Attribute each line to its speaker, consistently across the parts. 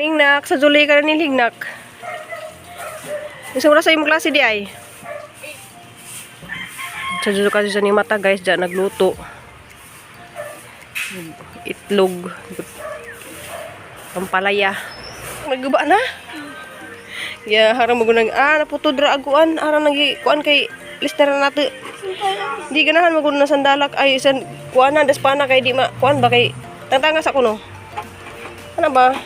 Speaker 1: Ingnak, sa July ka na nilhignak. Isang oras sa imong klase di ay. Sa July kasi sa ni mata, guys, dyan nagluto. Itlog. Ampalaya. Nagguba na. Ya, harang mo gunang naputod ra aguan, arang nagi kuan kay lister na nato. Di ganahan mo na sandalak ay san kuan na despana kay di ma kuan ba kay tangtanga sa kuno. Ano ba?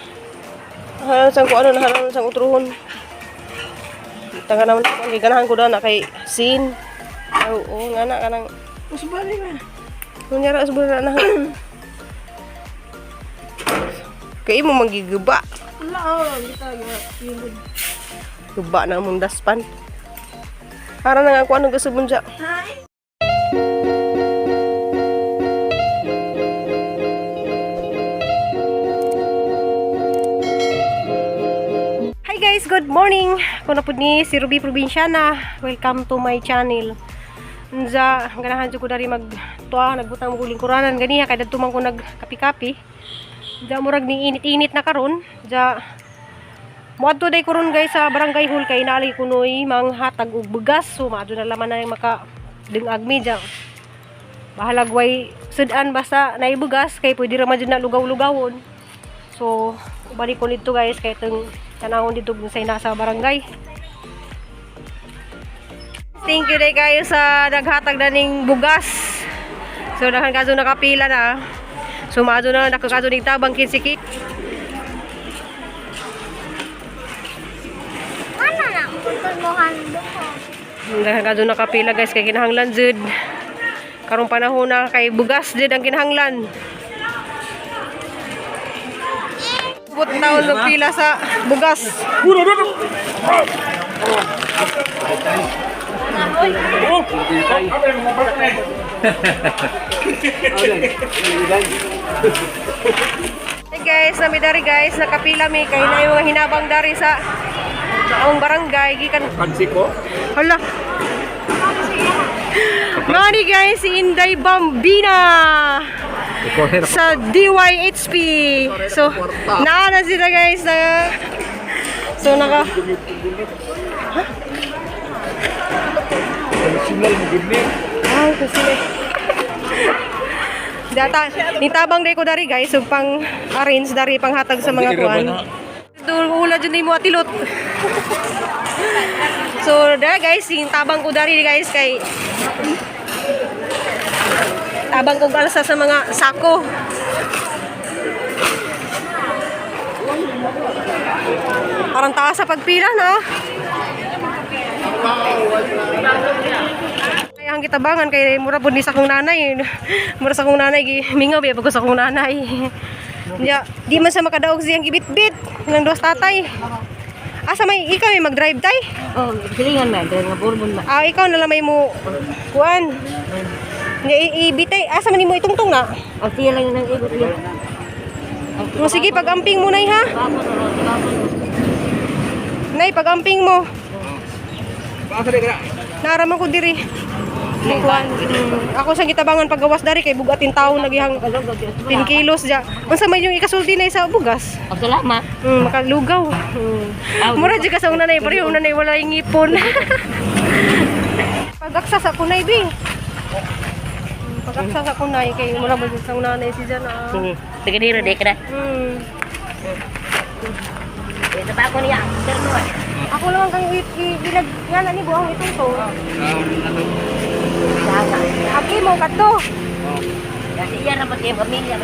Speaker 1: Haran sang kuan na haran sang utruhon. Tanga naman kuan kay ganahan ko na kay sin. Oo, nga na kanang
Speaker 2: Usbali na.
Speaker 1: Kunyara usbali na. Kay mo magigaba.
Speaker 2: Wala oh, kita ga. Yun.
Speaker 1: Guba na mong daspan. Para na nga ako anong gasubon siya.
Speaker 2: Hi.
Speaker 1: Hi guys, good morning. Ako na po ni si Ruby Provinciana. Welcome to my channel. Unsa, ganahan jud ko dari magtuwa, nagbutang mo lingkuranan ganiha kay dadto man ko nagkapi-kapi. Unsa murag ni init-init na karon. Unsa moadto day ko ron, guys, sa barangay hall kay naalay kunoy manghatag og bugas. So maadto na laman na yung maka dingag mi diya. Bahalag way sudan basta naibugas kay pwede ra man jud na lugaw-lugawon. So, balik ko nito, guys, kay itong tanawon dito sa nasa barangay. Thank you day kayo sa naghatag na ning bugas. So, daghan kaso nakapila na. So, maadto na nakakaso ning tabang 15 ki.
Speaker 2: Ano na? Putol mo handok ko.
Speaker 1: Daghan kaso nakapila, guys, kay kinahanglan jud. Karong panahon na kay bugas jud ang kinahanglan. Ubot taon nagpila sa bugas. Hey guys, nami dari guys, nakapila mi kay na yung mga hinabang dari sa ang barangay gikan.
Speaker 3: Pansiko?
Speaker 1: Hala. Mani guys, si Inday Bambina sa DYHP. So, naa na sila, guys na. So naka
Speaker 3: National mo gud ni.
Speaker 1: Ay, kasi Data, nitabang day ko dari, guys, so pang arrange dari panghatag sa mga kuan. Doon ula dyan mo atilot. So, da guys, yung tabang ko dari, guys, kay tabang ko alsa sa mga sako. Parang taas sa pagpila, no? Ay, ang gitabangan kay mura pud ni sa akong nanay. Mura sa akong nanay gi mingaw biya pag sa akong nanay. Ya, di man sa makadaog siyang gibitbit ng dos tatay. Asa may ikaw may mag-drive tay?
Speaker 2: Oh, silingan man, dahil nga bourbon man.
Speaker 1: Ah, ikaw na lang may mo kuan. Nya ibitay asa man nimo itungtong na?
Speaker 2: Ang siya lang ng igot niya.
Speaker 1: Oh, sige, pag-amping mo nay ha. Nay, pag-amping mo.
Speaker 3: Asa di ka?
Speaker 1: Naraman ko diri. Kuan. Ako sa gitabangan paggawas dari kay bugatin taon nagihang 10 kilos ja. Unsa man yung ikasulti na sa bugas?
Speaker 2: Oh, salamat.
Speaker 1: Makalugaw. Mura jud ka sa una nay, pareho una nay wala yung ngipon. Pagaksa sa kunay bi. Pagaksa sa kunay kay mura man jud sa nanay si Jana.
Speaker 2: Sige diro di ka na. Ito pa ako niya. Sir mo.
Speaker 1: Ako lang kang ilag nga na ni buang itong to. Aki mo kadto.
Speaker 2: Kasi iya ra pati pamilya.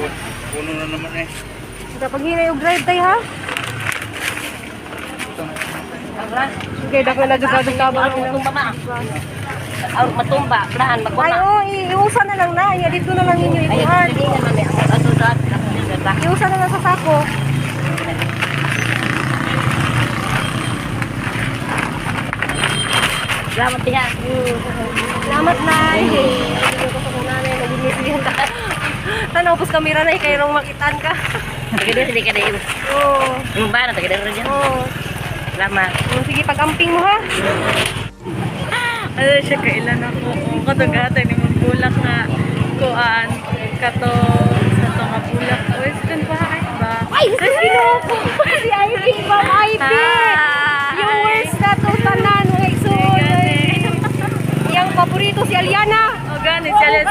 Speaker 3: Puno na naman eh.
Speaker 1: Sa paghinay og drive tay ha.
Speaker 2: Ang ras.
Speaker 1: Sige, dako na jud kadtong tabang.
Speaker 2: Ang matumba ma. Ang matumba, plahan
Speaker 1: Ay,
Speaker 2: magwama.
Speaker 1: oh, iusa na lang na. Iya, dito na lang ninyo
Speaker 2: Ay,
Speaker 1: ikuhan.
Speaker 2: silingan man may ang ato sa
Speaker 1: Iusa na lang sa sako.
Speaker 2: Salamat diha.
Speaker 1: Salamat, Nay. Ko sa kong nanay, nag-inisiyan ka. Tanaw pos kamera, Nay, kay rong makitan ka.
Speaker 2: Sige diro di ka diro.
Speaker 1: Oo.
Speaker 2: Yung ba na taga diro diyan.
Speaker 1: Oo.
Speaker 2: Salamat.
Speaker 1: Sige, pag-amping mo ha.
Speaker 4: Ano siya kailan ako kung katong ni mong bulak nga kuan kato sa to nga bulak. Uy, kan ba ay ba?
Speaker 1: Ay, Ginoo ko. Si Ay.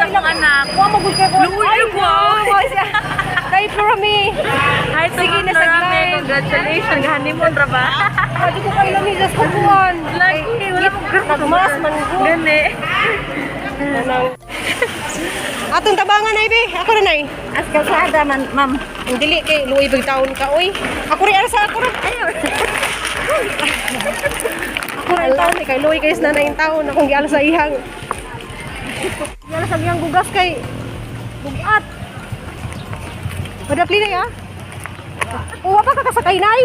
Speaker 4: sa akong anak.
Speaker 1: Wa magud kay ko.
Speaker 4: Luoy
Speaker 1: Ay,
Speaker 4: ko, ah.
Speaker 1: wow, siya. Kay Florami.
Speaker 4: Hi,
Speaker 1: Sige,
Speaker 4: sige
Speaker 1: nasa
Speaker 4: na
Speaker 1: live.
Speaker 4: Congratulations. Honeymoon ra ba?
Speaker 1: Adi ko kay lami sa kukuan.
Speaker 4: Lagi, wala pong
Speaker 1: Nagmas man ko.
Speaker 4: Gani.
Speaker 1: Anang Atong tabangan ay be. Ako ra nay.
Speaker 2: As kalsada man, ma'am.
Speaker 1: Ang dili kay luoy bag taon ka oy. Ako ri arsa ako ra. Ako ra ang taon eh, kay luoy kay sa nanay ang taon akong giala sa ihang. Giala sa iyang bugas kay bugat. Padapli na ya. Uwa pa ka kasakay nay.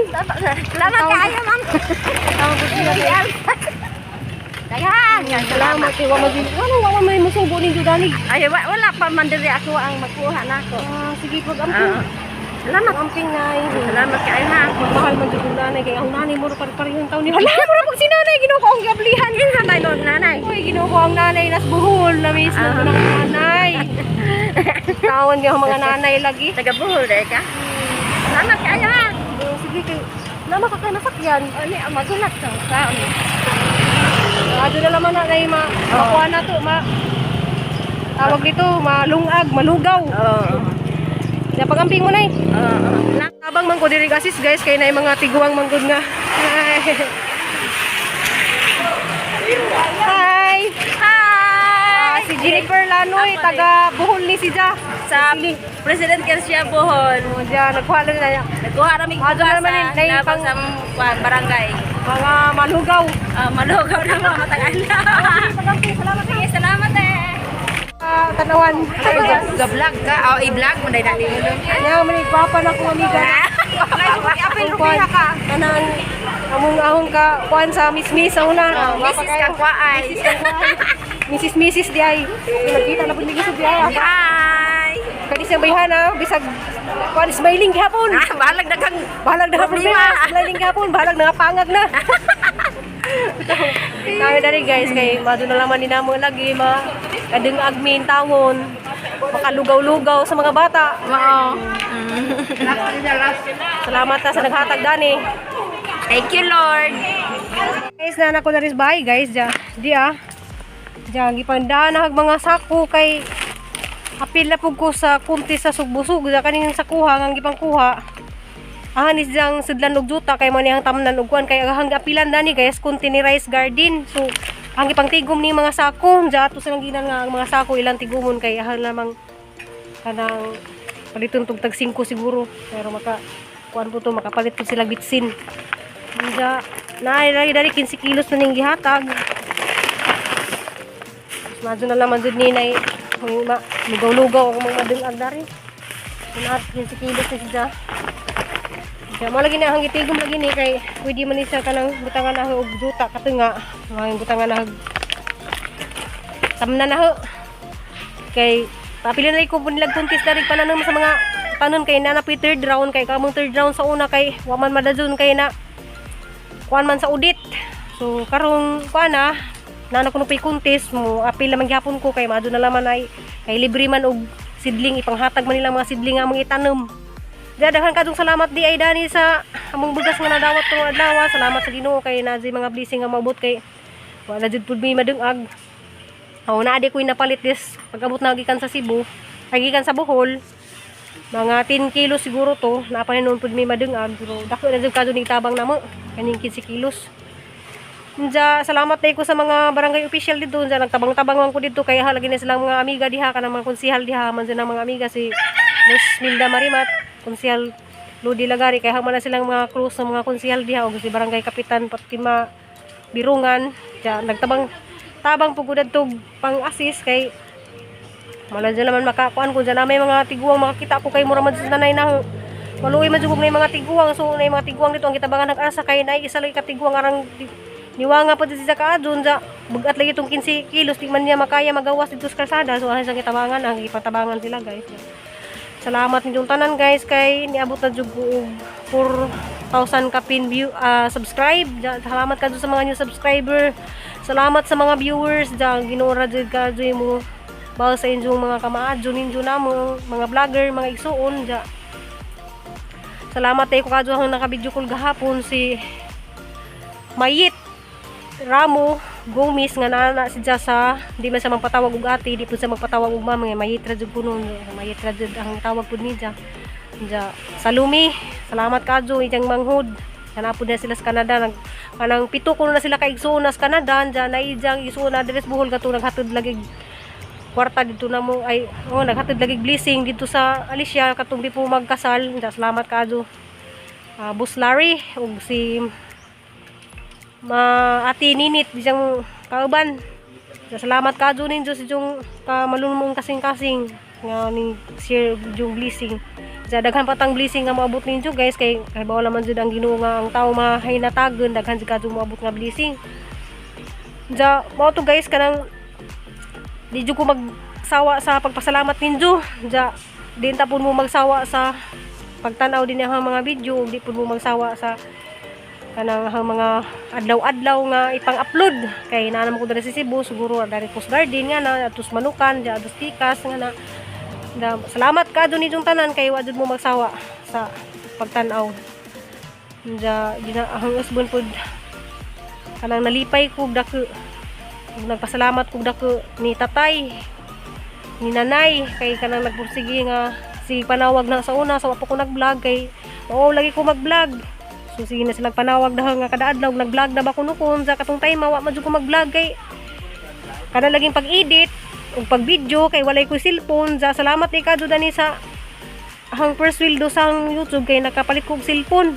Speaker 2: Salamat kaayo, ma'am. Daghan.
Speaker 1: Salamat kay wa magin. Wala wa may musubo ninyo dani.
Speaker 2: Ay, wala pa man diri ako ang magkuha nako.
Speaker 1: Ah, sige pag amping.
Speaker 2: Salamat.
Speaker 1: Amping nay.
Speaker 2: Salamat kaayo ha.
Speaker 1: Mahal man jud ang nanay kay ang nanay mo ra parehong taon ni. Hala, mura pag si nanay Ginoo ko ang giablihan.
Speaker 2: Kinsa may nun, nanay?
Speaker 1: Uy, Ginoo ko ang nanay nas Bohol, na-miss na ko ng nanay. Tawon gyud ang mga nanay lagi.
Speaker 2: Taga Bohol dai ka? Salamat kaayo ha.
Speaker 1: Oh, sige kay nama ka kay nasakyan.
Speaker 2: Ani ang magulat sa taon.
Speaker 1: Ado na naman na nay ma makuha na to ma tawag dito, malungag, malugaw.
Speaker 2: Oo.
Speaker 1: Napagamping mo nay.
Speaker 2: Oo.
Speaker 1: Habang man ko diri assist guys kay nay mga tiguang manggod nga. Hi.
Speaker 4: Hi!
Speaker 1: Ah, si Jennifer Lanoy, taga Bohol ni si Ja.
Speaker 4: Sa President Garcia Bohol.
Speaker 1: Oh, ja, nagkuha lang na
Speaker 4: Nagkuha rami
Speaker 1: Ah, doon
Speaker 4: bugas
Speaker 1: naman
Speaker 4: sa
Speaker 1: yun, nay,
Speaker 4: nabang sa kuwan, barangay.
Speaker 1: Mga malugaw.
Speaker 4: Ah, malugaw na mga matagal na.
Speaker 1: Salamat.
Speaker 4: Sige, salamat eh.
Speaker 1: Ah, tanawan.
Speaker 2: Ga-vlog ka? O, i-vlog mo dai dali mo.
Speaker 1: Nya man gwapa na akong amiga.
Speaker 2: Apil
Speaker 1: Kuan, kanang among ahong ka kuan sa mismis sa una.
Speaker 2: Oh, Mrs. Kakwaay.
Speaker 1: Mrs. Kakwaay. Mrs. Mrs. di ay. Nagkita na pud mi gisod di ay.
Speaker 2: Hi!
Speaker 1: Kani siyang bayhana bisag kuan smiling gihapon.
Speaker 2: Ah, balag daghang
Speaker 1: Bahalag na problema, smiling gihapon, bahalag na pangag na. Kami dali guys kay mado na laman ni namo lagi ma kadeng agmin tawon makalugaw-lugaw sa mga bata.
Speaker 4: Oo.
Speaker 1: Salamat ta sa naghatag dani.
Speaker 2: Thank you, Lord.
Speaker 1: Guys, na ko na rin bahay guys ja. Di ah. Ja gipanda na mga sako kay apil na pug ko sa kunti sa sugbusog ja kaning sakuha nga gipangkuha. Ahan is jang sudlan og juta kay mo niyang tamnan og kuan kay ahang apilan dani guys kunti ni rice garden. So ang gipangtigom ni mga sako ja ato silang ginan nga ang mga sako ilang tigumon kay ahan lamang kanang paliton tug tag 5 siguro pero maka kuan po to makapalit po sila bitsin. Nga, naay lagi dari 15 kilos na ning gihatag. Mas madyo na laman jud ni nay ma lugaw-lugaw ako mga madungag dari. Kunat 15 kilos ni siya. Siya mo lagi na ang gitigom lagi ni kay pwede man ni siya kanang butangan na og juta katunga. Mga butangan na og tamna na ho. Kay papili na ko nilag kuntis dari pananom sa mga tanon kay na napoy third round kay kamong third round sa una kay waman madadun kay na kuan man sa audit. So karong kuan na nana kuno pay kuntis mo apil naman gihapon ko kay maadto na laman ay kay libre man og sidling ipanghatag man nila mga sidling nga among itanom. Diya, daghan kadtong salamat di ay dani sa among bugas nga nadawat karong adlaw. Salamat sa Ginoo kay naa mga blessing nga maabot kay wala jud pud mi madungag. Aw naa di ko'y napalit this pag-abot na gikan sa Cebu, ay gikan sa Bohol. Mga 10 kilos siguro to, napa noon pud mi madungag pero dako na jud kadto ning tabang namo kaning 15 kilos. Unja, salamat day ko sa mga barangay official dito. Unja, nagtabang-tabang man ko dito kay ha, lagi na silang mga amiga diha kanang mga konsihal diha man silang mga amiga si Miss Milda Marimat, konsihal Ludi Lagari kay ha man na silang mga close sa mga konsihal diha og si barangay kapitan Fatima Birungan. Unja, nagtabang tabang pug tog pang-assist kay wala dyan naman makakuan ko dyan na may mga tiguang makakita ko kay mura man dyan nanay na maluoy man jud kog na mga tiguang, so na mga tiguang dito ang gitabangan nag-asa kay nay isa lang ka tiguang arang niwanga pa dito sa kaadon sa bugat lagi itong 15 kilos di man niya makaya magawas dito sa kalsada, so ang isang gitabangan ang ipatabangan sila guys. Salamat ninyong tanan guys kay niabot na jud ko og 4,000 kapin view subscribe. Salamat kadto sa mga new subscriber, salamat sa mga viewers da Ginoo ra jud kadto mo bawal sa inyong mga kamaadyo ninyo namo mga vlogger mga igsuon ja. Salamat tayo ko kadto ang naka-video call gahapon si Mayit Ramo. Gomez nga naa na siya sa di man siya magpatawag og ate, di pud siya magpatawag og ma'am, nga mayitra jud kuno, mayitra jud ang tawag pud niya. Ja, Salumi, salamat kadyo ijang manghod. Hanapod na sila sa Canada, nag kanang pito kuno na sila ka igsuon sa Canada, ja naijang igsuon na diri sa Bohol kato naghatod lagi kwarta dito na mo ay, oh, naghatod lagi blessing dito sa Alicia katong di po magkasal. Ja, salamat kadyo. Ah, Boss Larry ug si ma Ate Ninit bisang kauban. Ja, salamat kadyo ninyo sa inyong kamalumong kasing-kasing nga ni share yung blessing. Ja, daghan pa tang blessing nga moabot ninyo, guys, kay kay bawal man jud ang Ginoo nga ang tao mahinatagon, daghan jud kadyo moabot nga blessing. Ja, mao to, guys, kanang di jud ko magsawa sa pagpasalamat ninyo. Ja, di ta pud mo magsawa sa pagtan-aw din ang mga video, ug di pud mo magsawa sa kanang ang mga adlaw-adlaw nga ipang-upload kay naa naman ko diri sa Cebu, siguro dari Coast Garden nga na atos manukan di atos tikas nga na. Da, salamat ka dun inyong tanan kay wa jud mo magsawa sa pagtan-aw. Ja, gina ang usbon pud kanang nalipay ko dako ug nagpasalamat ko dako ni tatay ni nanay kay kanang nagpursige nga sige panawag na sa una sa wa pa ko nag-vlog kay oo lagi ko mag-vlog. So sige na sila panawag dahil nga kada adlaw nag-vlog na ba kuno kun sa katong time wa man jud ko mag-vlog kay kada laging pag-edit ug pag-video kay walay ko cellphone. Sa salamat ni kadto dani sa ang first wheel do sa ang YouTube kay nakapalit ko og cellphone.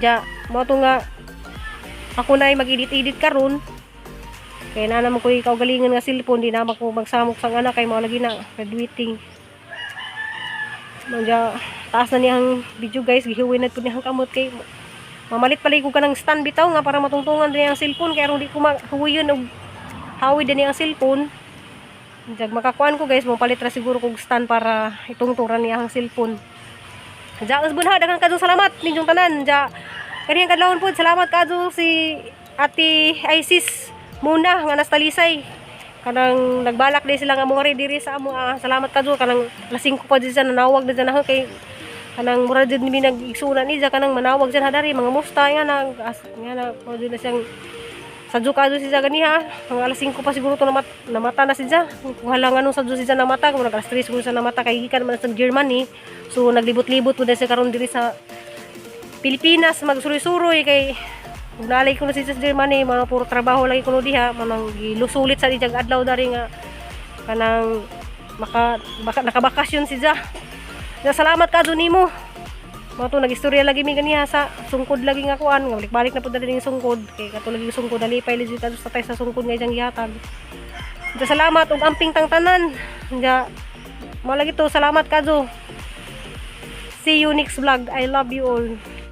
Speaker 1: Ja, mao to nga ako na ay mag-edit-edit karon kay na naman ko kaugalingon nga cellphone, di na ako magsamok sa anak kay mao lagi na graduating. Mangja, taas na niyang video, guys, gihiwin na pud niyang kamot kay mamalit pala ko kanang stand bitaw nga para matungtungan din ang cellphone kay aron di ko mahuwiyon og hawi din ang cellphone. Jag makakuan ko, guys, mopalit ra siguro kog stand para itungtungan niya ang cellphone. Ja, usbon ha, daghang kadyo salamat ninyong tanan. Ja, kaniyang kadlawon pod salamat kadyo si Ate Isis muna nga nasa Talisay. Kanang nagbalak di sila nga mo diri sa amo. Ah, salamat kadyo kanang alas 5 pa di siya nanawag na dyan ako kay kanang mura jud mi nag-igsunan ni kanang manawag dyan hadari mga musta nga na as, nga na mo na siyang sadyo kadyo siya ganiha mga alas 5 pa siguro to namata na siya. Kung hala nga nung sadyo siya namata, kung nag alas 3 siguro siya namata kay gikan man sa Germany, so naglibot-libot po na siya karon diri sa Pilipinas magsuroy-suroy kay kung nalay ko na siya sa Germany, mga puro trabaho lagi ko no diha, manang gilusulit sa dijag adlaw dari nga kanang maka, baka, nakabakasyon siya. Ya, salamat ka nimo. Mao to nagistorya lagi mi ganiha sa sungkod lagi nga kuan, nga balik-balik na pud dali ning sungkod kay kato lagi sungkod nalipay legit adto sa tay sa sungkod nga iyang gihatag. Ja, salamat ug amping tang tanan. Ja, mao lagi to, salamat kadyo. See you next vlog. I love you all.